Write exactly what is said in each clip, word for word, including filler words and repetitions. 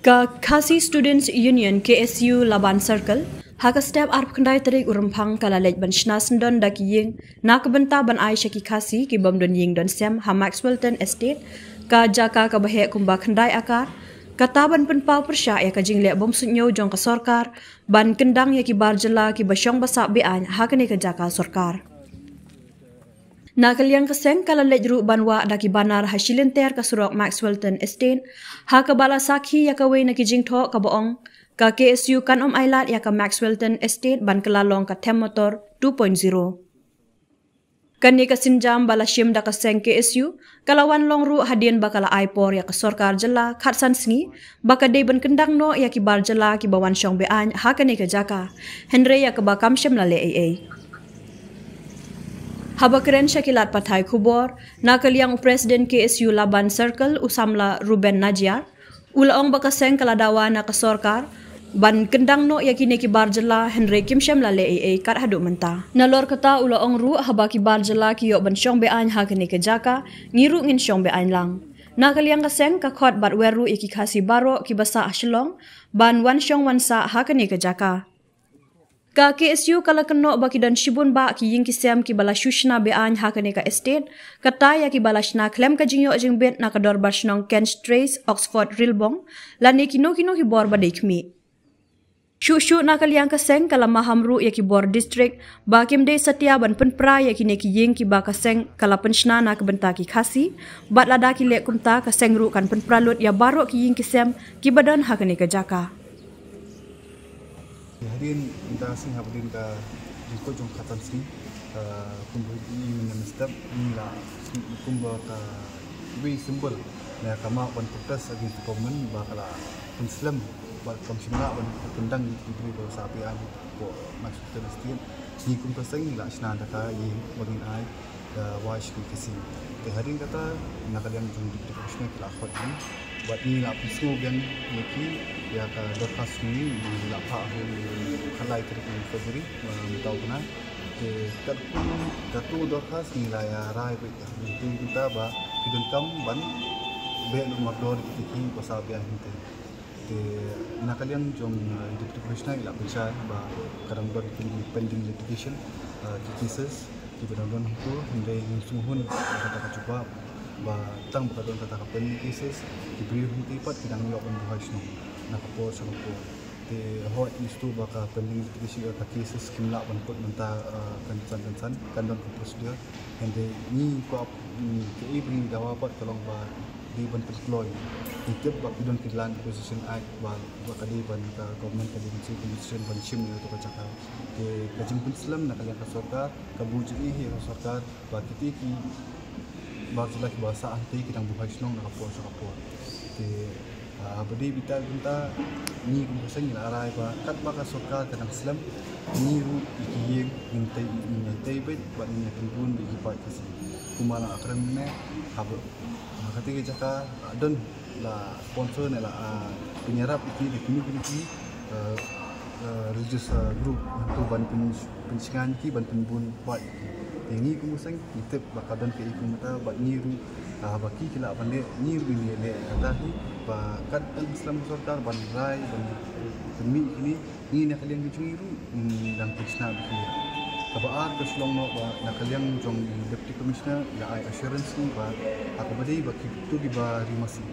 Ka Khasi Students Union, K S U, Laban Circle, ha ka step arphew khyndai tarik u Rymphang ka la leit ban shna syndon da ki ïing na ka bynta ban ai sha ki Khasi ki bym don ïing don sem ha Maxwellton Estate, ka jaka kaba heh kumba khyndai akar, kata ban pynpaw pyrshah ïa ka jingleh bym suidñiew jong ka sorkar ban kyndang ïa ki bar jylla kiba shong ba sah be-aiñ ha kane ka jaka sorkar. Na ka liang ka seng ka la leit ruh ban wah da ki banar ha shilynter ka surok Maxwellton Estate, ha kaba la sakhi ïa kawei na ki jingthoh kaba ong, ka K S U kan ym ailad ïa ka Maxwellton Estate ban kylla long ka them motor two point zero. Kane ka sienjam ba la shim da ka seng K S U ka la wan long ruh hadien ba ka la ai por ïa ka sorkar jylla khatsan sngi ba ka dei ban kyndang noh ïa ki bar jylla kiba wan shong be-aiñ ha kane ka jaka, hynrei ïa kaba kam shym la leh ei ei. Haba kren sha ki lad pathai khubor, na ka liang u President K S U Laban Circle, u samla Ruben Najiar, u la ong ba ka seng ka la dawa na ka sorkar ban kyndang noh ïa kine ki bar jylla, hynrei kim shym la leh ei ei kat haduh mynta. Nalor kata u la ong ruh haba ki bar jylla ki ïoh ban shong be-aiñ ha kane ka jaka, ngi ruh ngin shong be-aiñ lang. Na ka liang ka seng ka khot bad wer ruh ïa ki Khasi baroh kiba sah ha Shillong ban wan shong wan sah ha kane ka jaka. Ka K S U ka la kynnoh ba ki don shibun bah ki ïing ki sem kiba la shu shna be-aiñ ha kane ka estate, kata ïa kiba la shna khlem ka jingïoh jingbit na ka dorbar shnong Kent Trace, Oxford Rilbong, lane kino kino ki bor ba dei khmih. Shuh shuh na ka liang ka seng ka la maham ruh ïa ki bor district ba kim dei satia ban pynpra ïa kine ki ïing kiba ka seng ka la pynshna na ka bynta ki Khasi, bad lada ki leh kumta ka seng ruh kan pynpra lut ïa baroh ki ïing ki sem kiba don ha kane ka jaka. Hadien mynta sngi, hadien ka jingkut jong ka khatsan sngi, ah, kumba ngi mynstep ngi la, kumba ka, very simple, na ka map ban protest against the government ba ka la pynslem bad kam shym lah ban kyndang ïa ki briew ba sah be-aiñ hapoh Maxwellton Estate. Ngi kum ka seng ngi la shna da ka ïing ba ngin ai, ah, wai sha ki Khasi. Te hadien kata, na ka liang jong Deputy Commissioner ki la khot ïa ngi bad ngi la pynsngew biang ïa ki ïa ka dorkhas jong ngi, ngi la phah ha u khatlai tarik u February, ah, mynta u bnai. Te katkum katu dorkhas ngi la ïa rai beit ïa ki, te kumta ba ki donkam ban beh lut mardor ïa kita kiba sah be-aiñ hangtei. Te na ka liang jong, uh, Deputy Commissioner i la pynshai ba ka dang don ki pending litigation, uh, ki cases kiba dang don hangto, hynrei ngim sngewhun ïa kata ka jubab ba tang ba ka don kata ka pending cases, ki briew hangtei pat ki dang ïoh ban buhai shnong na ka por sha ka por. Te hooid, ngi sngewthuh ba ka pending litigation, ka cases kim lah ban kut mynta, uh, kynsan kynsan, kan don ka procedure. Hynrei ngi kwah, ngi, kaei ba ngi dawa pat ka long ba dei ban pynkloi. Ngi tip ba ki don ki Land Acquisition Act ba, ba ka dei ban, ka government ka dei ban siew compensation ban shim ïa kato ka jaka. Te ka jingpynslem na ka liang ka sorkar, ka buh jingeh ïa ka sorkar ba kita ki bar jylla kiba sah hangtei ki dang buhai shnong na ka por sha ka por. Te, ah, ba dei beit ïa kata, ngi kum ka seng ngi la rai ba katba ka sorkar ka dang slem, ngi ruh ïa ki ïing ngin tei, ngin tei beit bad ngin ïa pynbun beit ïa ki paid Khasi. Kumba la kren mynne, haba, ha katei ka jaka la don, la sponsor ne la, ah, pynïarap ïa ki da kino kino ki, ah, ah, religious, ah, group, hangto ban pyn, pynshngaiñ ïa ki, ban pynbun paid ïa ki. Te ngi kum ka seng ngi tip ba ka don kaei kumta bad ngi ruh, ah, ba ki ki lah ban leh, ngi ruh ngin leh, leh kata hi ba kat ban slem sorkar ban rai ban pynmih ïa kine, ngi na ka liang ka jong ngi ruh ngi dang pynshna beit ïa ki. Kaba ar ka shu long noh ba na ka liang jong i Deputy Commissioner i la ai assurance ngi ba ha kaba dei ba kito kiba ri masi,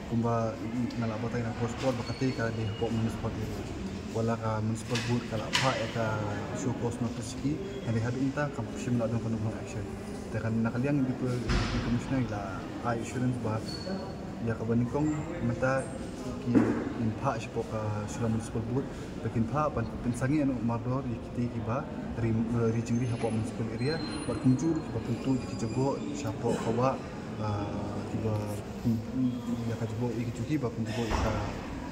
kumba nga la batai na ka por sha ka por, ba katei ka dei hapoh municipal area. Wat la ka municipal board ka la phah ïa ka show cause notice ïa ki, hynrei haduh mynta kam shym la don kano kano action. Te kan na ka liang i Deputy Commissioner i la ai assurance ba ïa kaba nyngkong mynta kin phah shapoh ka Shillong Municipal Board, ba kin phah ban pynsangeh noh mardor ïa kitei kiba ri, eh, ri jingri hapoh municipal area, bad kumjuh kiba pyntu ïa ki jubor shapoh ka wah, ah, kiba, ïa ka jubor, ïa ki juki ba pynjubor ïa ka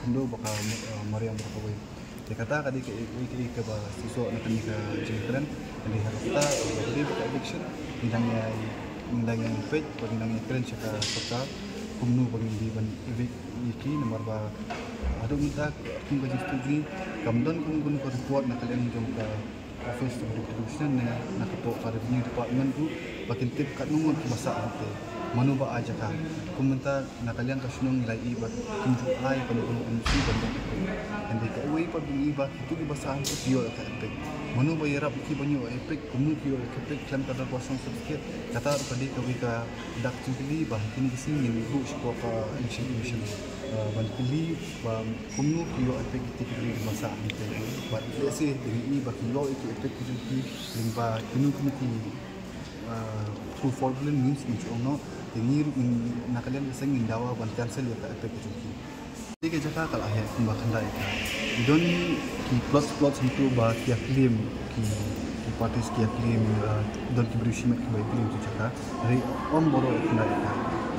khyndew bad ka, eh, mariang bad kawei. Te kata ka dei kaei kaei kaba shisha na kane ka jingkren. Hynrei ha kata ka dei ba ka eviction, ngi dang ïa, ngi dang ïa peit bad ngi dang ïa kren sha ka sorkar kumno ba ngin dei ban evict ïa ki, namar ba haduh mynta kum ka jingstad jong ngi kam don kum, kum ka report na ka liang jong ka Office of Deputy Commissioner ne na ka pok ka Revenue Department ruh ba kin tip katno ngut kiba sah hangtei, mano ba ai jaka. Kum mynta na ka liang ka shnong ngi la ïohi ba kim ju ai kano kano kano ka ban ïoh EPIC. Hynrei kawei pat ba ngi ïohi ba kito kiba sah hangtei ki ïoh ïa ka EPIC. Mano ba ïarap ïa ki ban ïoh EPIC, kumno ki ïoh ïa ka EPIC khlem ka Dorbar Shnong Certificate, kata ruh ka dei kawei ka dak jingkylli ba ha kine ki sngi ngin buh sha ka Election Commission, uh, ban kylli ba kumno ki ïoh EPIC ïa ki briew kiba sah hangtei. Bad lehse dang ïohi ba ki ïoh ïa ki EPIC ki jong ki lyngba kino kino ki, uh, through fraudulent means, ngin shu ong noh. Te ngi ruh ngin, na ka liang ka seng ngin dawa ban cancel ïa ka EPIC ki jong ki. Te ka jaka ka la heh kumba khyndai acre. Don ki plots, plots hangto ba ki ïa claim, ki, ki parties ki ïa claim, uh, don ki briew shimet kiba ïa claim ki jaka. Hynrei ym baroh khyndai acre.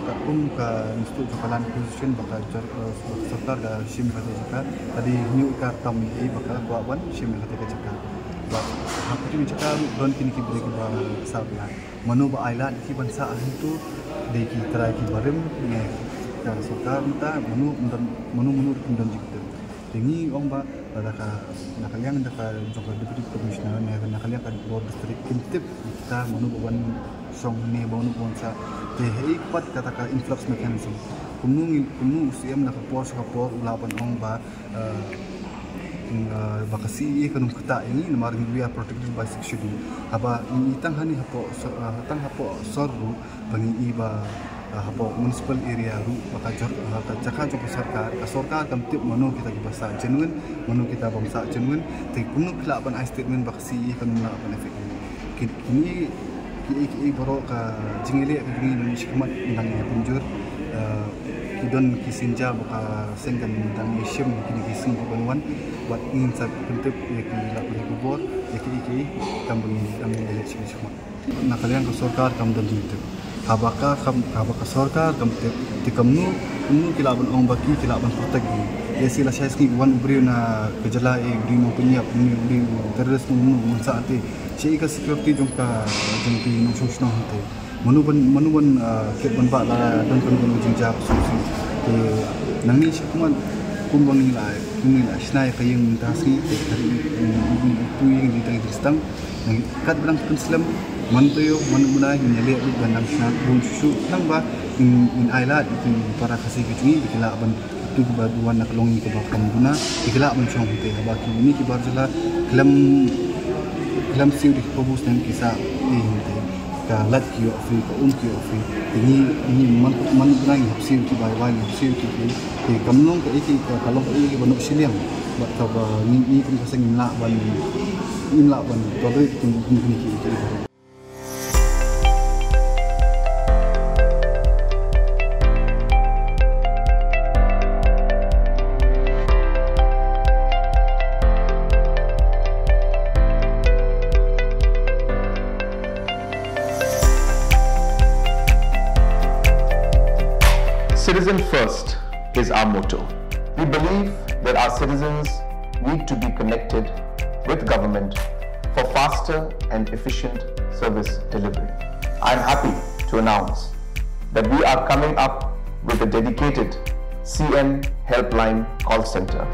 Katkum ka Institute jong ka Land Acquisition ba ka jor-, eh, ba ka sorkar ka shim ïa kata ka jaka, ka dei hynñiew acre tam hi ba ka kwah ban shim ïa kata ka jaka. Ba ha kata ka jaka ruh don kine ki briew kiba sah bylla. Mano ba ai lad ïa ki ban sah hangto, dei ki trai ki barim ne ka sorkar mynta, mano, mano, mano ruh kim don jingtip. Te ngi ong ba lada ka, na ka liang da ka jong ka Deputy Commissioner ne na ka liang ka bor district kin tip ïa kita mano ba wan shong ne mano ba wan sah. Te haei pat kata ka influx mechanism. Kumno ngi, kumno u C M na ka por sha ka por u lah ban ong ba, eh, eh, ba ka C A A kan ym ktah ïa ngi namar ngi, we are protected by Sixth Schedule. Haba ngi tang hangne hapoh sor, eh, tang hapoh sor ruh ba ngi ïohi ba, ah, hapoh municipal area ruh ba ka jor-, ah, ka jaka jong ka sorkar, ka sorkar kam tip mano kita kiba sah genuine, mano kita bym sah genuine. Te kumno ki lah ban ai statement ba ka C A A kan ym lah ban effect. Ki, kine kiei kiei baroh ka jingïaleh ka jong ngi ngi shakhmat ngi dang ïa pynjur, ah, ki don ki sienjam ba ka seng kan dang ïa shim kine ki sngi kiban wan. Bad ngin sa pyntip ïa ki lad paidbah ïa kiei kiei kam ba ngi dang ïa leh shakhmat. Na ka liang ka sorkar kam don jingtip. Haba ka kam, haba ka sorkar kam tip, te kumno, kumno ki lah ban ong ba ki, ki lah ban protect ngi. Ïa shi lashai sngi wan u briew na ka jylla, eh, u dei u nongpynïap, u dei u terrorist, u dei u nongsa te. Shaei ka security jong ka, jong ki nongshong shnong hangtei. Mano ban, mano ban, ah, kit ban bah lada don kano kano jingjia ka sngewsih. Te nangne shakhmat kumba ngi la, ngi la shna ïa ka ïing mynta sngi, te ka ri, ngi, ngi, ngi, ngi, ngi, ngi, ngi, Kat ba dang pynslem, man taïew, man u bnai, ngin ïaleh ruh ban dang shna bun shuh shuh, khnang ba ngin, ngin ai lad ïa ki para Khasi ki jong ngi, ba ki lah ban, kito kiba wan na ka longïing kaba kam duna, ba ki lah ban shong hangtei, haba kine ki bar jylla, khlem, khlem siew da ki pabu snem ki sah ei hangtei. Ka lad ki ïoh free, ka um ki ïoh free. Te ngi, ngi man, man u bnai ngi hap siew ki bai bai, ngi hap siew ki, ki, ki kam long kaei ki, ka, ka long kaei kaba noh shiliang. Bad kaba ngi, ngi kum ka seng ngim lah ban, ngim lah ban tolerate kum, kum kine kiei kiei. Citizen first is our motto. We believe that our citizens need to be connected with government for faster and efficient service delivery. I am happy to announce that we are coming up with a dedicated C M Helpline call center.